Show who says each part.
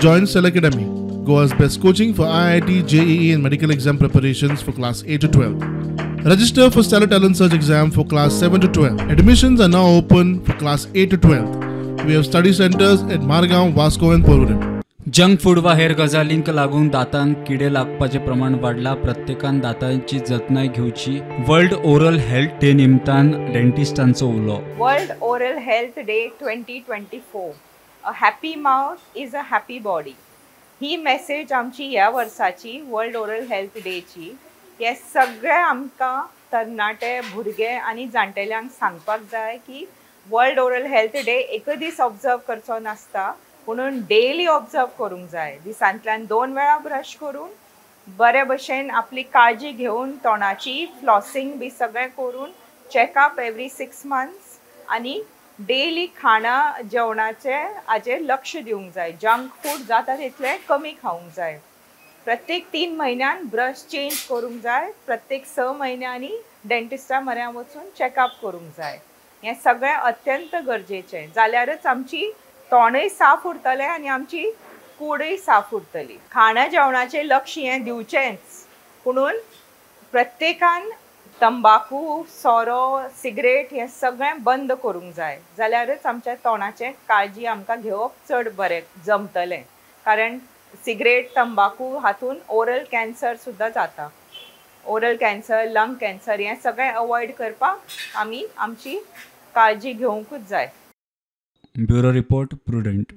Speaker 1: Join Stellar Academy, Goa's best coaching for IIT, JEE and medical exam preparations for class 8 to 12. Register for Stellar Talent Search exam for class 7 to 12. Admissions are now open for class 8 to 12. We have study centers at Margao, Vasco and Porvorim.
Speaker 2: Junk food वा हेर गजालींक लागून दातांक किडे लागपाचें प्रमाण वाडलां. प्रत्येकान दातांची जतनाय घेवची. वर्ल्ड ओरल हेल्थ डे निमतान डेंटिस्टांचो उलो.
Speaker 3: World Oral Health Day 2024. A happy mouth is a happy body. He message आमची ह्या वर्साची वर्ल्ड ओरल हेल्थ डेची. हे सगळे आमकां तरणाटे भुरगे आनी जाणटेल्यांक सांगपाक जाय की वर्ल्ड ओरल हेल्थ डे एक दीस ऑब्जर्व करचो नासता, पुणून डेली ऑब्जर्व करूंक जाय. दिसांतल्यान 2 वेळा ब्रश करून बरे भशेन आपली काळजी घेवन तोंडाची फ्लॉसिंग बी सगळें करून चॅकअप एवरी 6 मंथ्स आनी डेली खाणा जेवणाचें हाजेर लक्ष दिवंक जाय. जंक फूड जाता तितलें कमी खावंक जाय. प्रत्येक 3 म्हयन्यान ब्रश चेंज करूंक जाय. प्रत्येक 6 म्हयन्यांनी डेंटिस्टा म्हऱ्यान वचून चॅकअप करूंक जाय. हें सगळें अत्यंत गरजेचें जाल्यारच आमची तोंडय साफ उरतलें आनी आमची कूडय साफ उरतली. खाणा जेवणाचें लक्ष हें दिवचेंच, पुणून प्रत्येकान तंबाकू, सोरो, सिगरेट हें सगळें बंद करूंक जाय. जाल्यारच आमच्या तोंडाचें काळजी आमकां घेवप चड बरें जमतलें. कारण सिगरेट, तंबाकू हातून ओरल कॅन्सर सुद्दां जाता. ओरल कॅन्सर, लंग कॅन्सर हें सगळें अवॉयड करपाक आमी आमची काळजी घेवंकूच जाय.
Speaker 2: Bureau report, Prudent.